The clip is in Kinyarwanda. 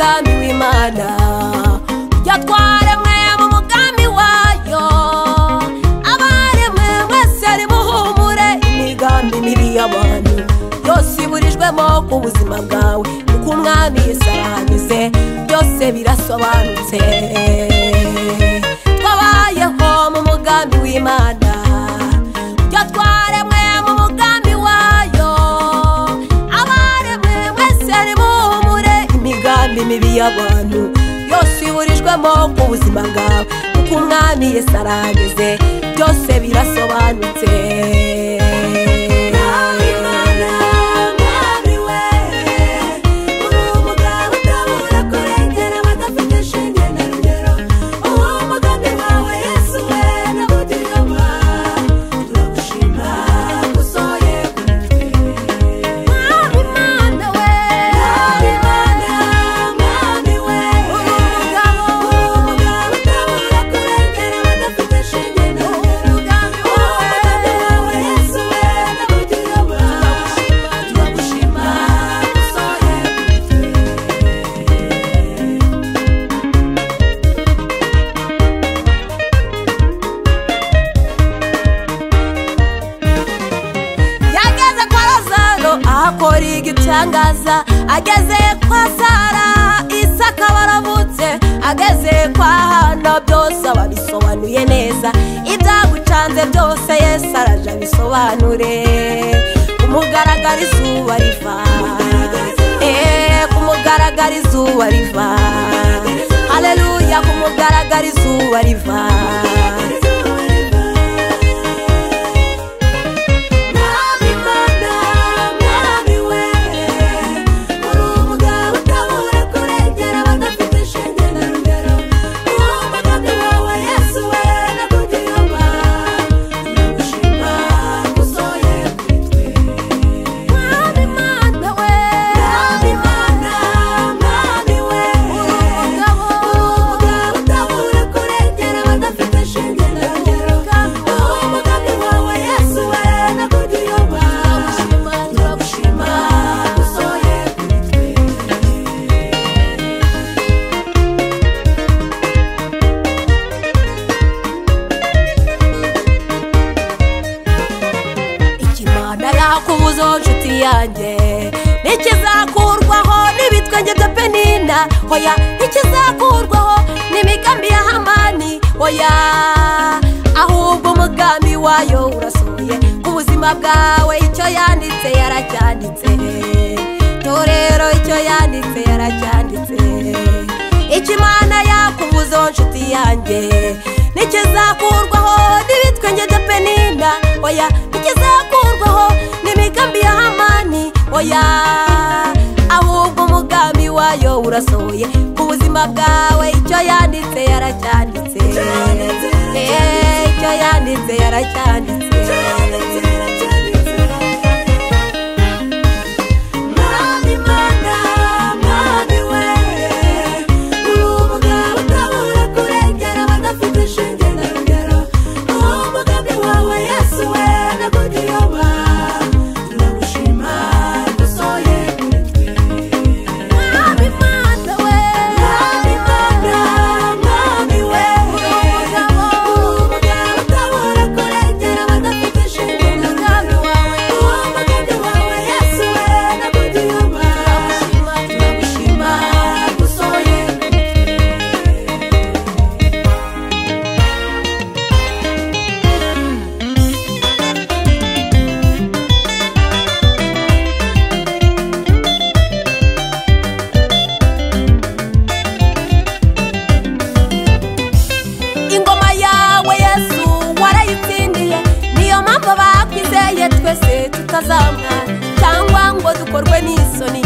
mugambi w'Imana, yatwaremwe mu mugambi wayo. Abaremwe mwese nimuhumure, imigambi mibi y'abantu yose iburijwemo ku buzima bwawe, kuko Umwami Yesu arahageze, byose birasobanutse. Twabayeho mu mugambi w'Imana, yatwaremwe mu mugambi wayo. Abaremwe mwese nimuhumure, imigambi mibi y'abantu yose iburijwemo ku buzima bwawe, kuko Umwami Yesu arahageze, byose birasobanutse. Akora igitangaza, ageze kwa Sara, Isaka baravutse, ageze kwa Hana, byose ababisobanuye neza. Ibyagucanze byose Yesu araje abisobanure. Kumugaragara izuba riva, kumugaragara izuba riva, haleluya, kumugaragara izuba riva. Yakubuzo nshuti yanjye, ntikizakurwaho n'ibitwenge bya Penina, oya, ntikizakurwaho n'imigambi ya Hamani, oya, ahubwo umugambi wayo urasohoye ku buzima bwawe. Icyo yanditse yaracyanditse, torero icyo yanditse yaracyanditse. Icyo Imana yakubuzo nshuti yanjye, ntikizakurwaho n'ibitwenge bya Penina, oya, ntikizakurwaho n'imigambi ya Hamani, oya, ahubwo umugambi wayo urasohoye ku buzima bwawe. Icyo yanditse yaracyanditse, icyo yanditse yaracyanditse. Ingoma yawe Yesu warayitsindiye, niyo mpamvu bakwizeye twese tutazamwa cyangwa ngo dukorwe n'isoni.